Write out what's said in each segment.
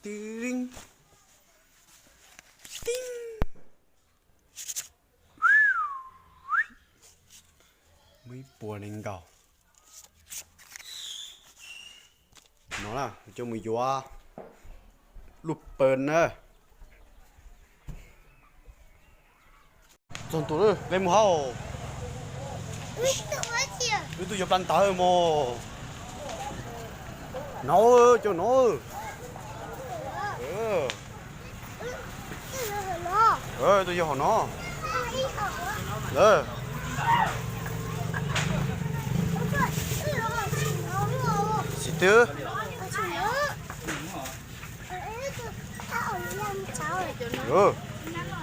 Tib, tib. Muaj ib puas nees nkaum. No na, coj mus yuav lub pawg na. Txog ntua, peb mus hauj. Wb tuaj yuav plab ntawv mog. No, cov no. Tuaj yog hom no. Xim twg?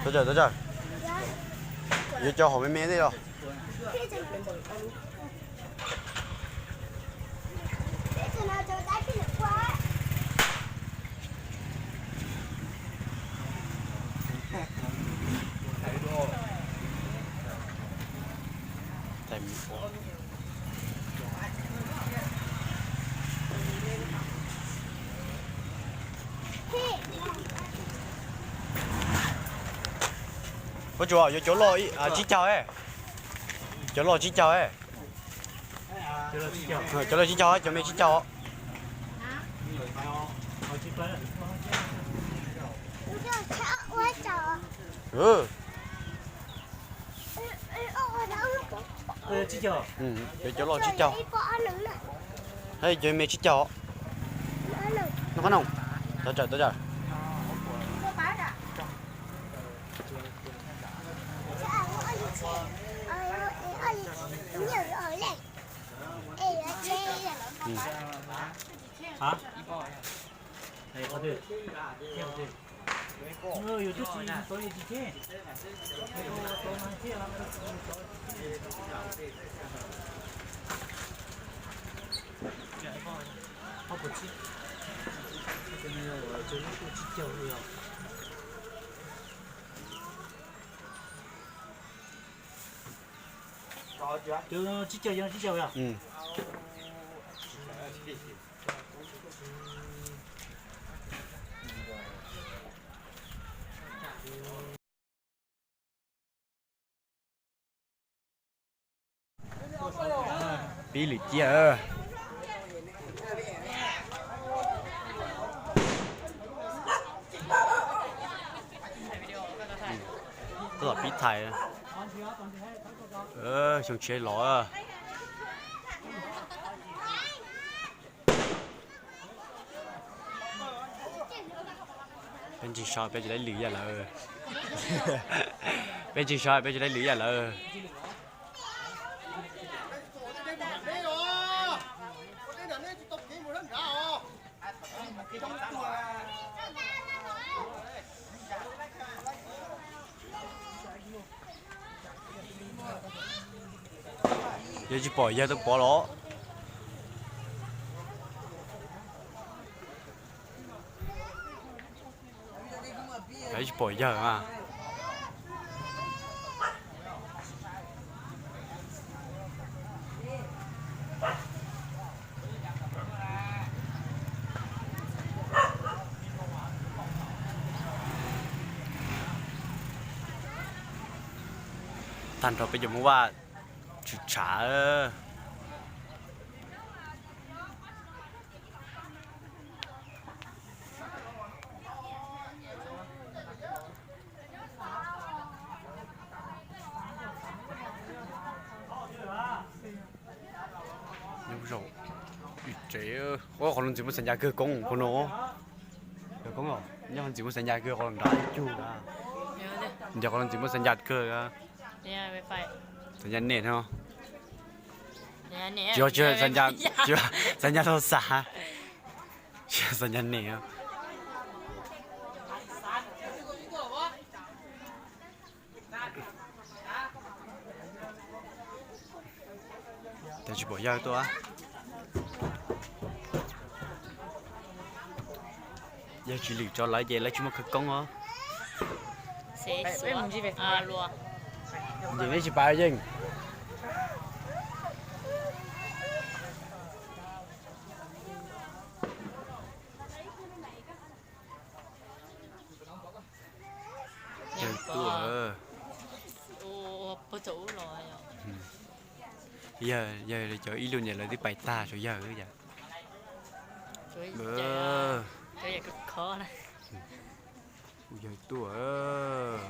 Tab sis, tab sis, yuav cov hom me me thiab os. Pob Tsuas, yuav cov loj tsib caug, cov loj tsib caug, cov loj tsib caug, cov me tsib caug. Yuav cov loj tsib caug, cov me tsib caug. Noj qab no, tawm tsawm, tawm tsawm. Tsib caug, tsib caug yog. Pib lwm ciaj. Tab tom pib thais. Xyoo tshiab los. Peb ntseeg so peb tsis laib lwm yaj lawm. Peb ntseeg so peb tsis laib lwm yaj lawm. Yog tsis pom yawg tau pov los. Tsis pom yawg mas. Tag nrho peb cov Hmoob Vaj tshwm tshav. Nyob zoo, ib tsev, qhov no ntxim muaj xav ncas kawg koob qhov no. Kawg koob os, nyob qhov ntxim muaj xav ncas kawg qhov nrad cug na. Nyob qhov no ntxim muaj xav ncas kawg. Xav ncas nem no. Tsis, tsis xav ncas, tsis xav ncas tau xav. Tsis xav ncas nem. Tsis pom yawg tuaj. Yawg tsis lwm tso lawv ces lawv tsis muaj khawv koob os. Ntim neb tsis pab yeej. Tuaj. Yawg, yawg cov ib lub niam lawv twb pais tag, tshuav yawg yom. Kuv yawg tuaj.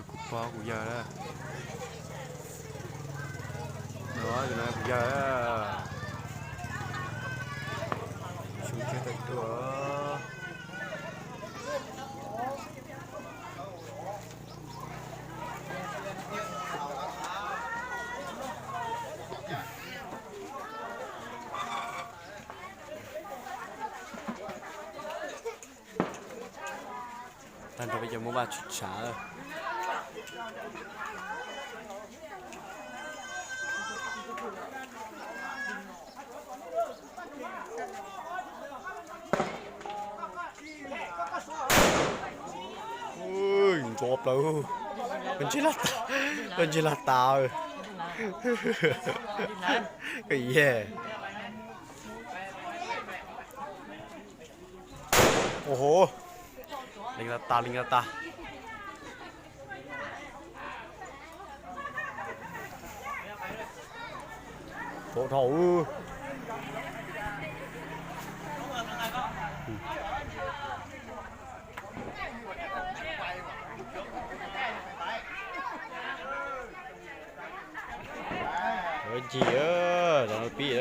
Kuv pog kuv yawg. No, kuv yawg. Xyoo tshiab tawm tuaj. Tag nrho peb cov Hmoob Vaj tshwm tshav. Ntso plaws, koj ntsej laj tas, koj ntsej laj tas. Koj yeg. Ua hov, leej laj tas, leej laj tas. Tso dhau. Ncig, rov pib.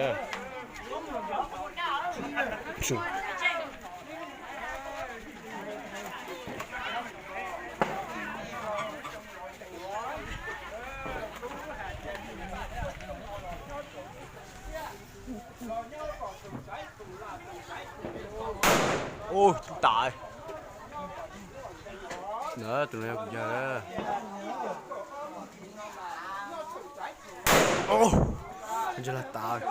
Ub, tus tas. Tus no yog kuv yawg. Ub, ntsej laj tas.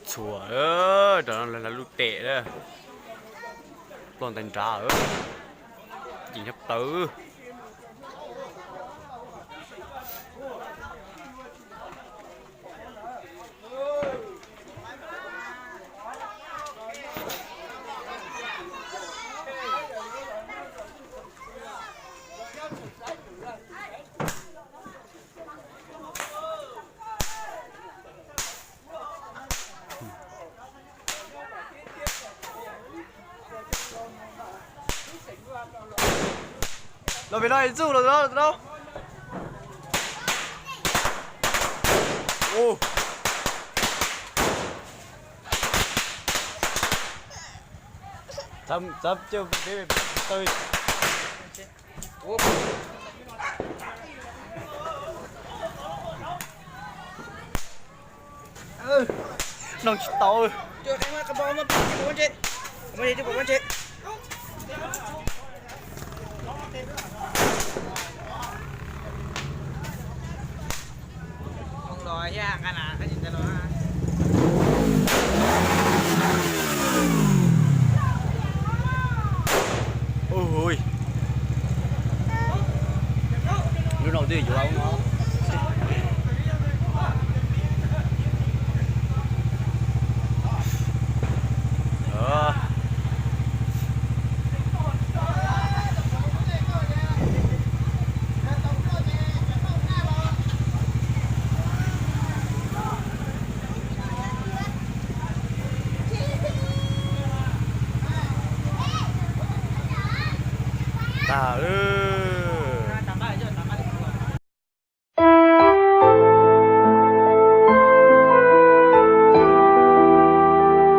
Txhuam, rov lawv lub tes, ploj ntais nrad, cim nyob plaws. Los vim no txuj los no. Ub. Txav coj peb tawg. Noj tsis tau. Ui, lub no twb yuav no. Tag.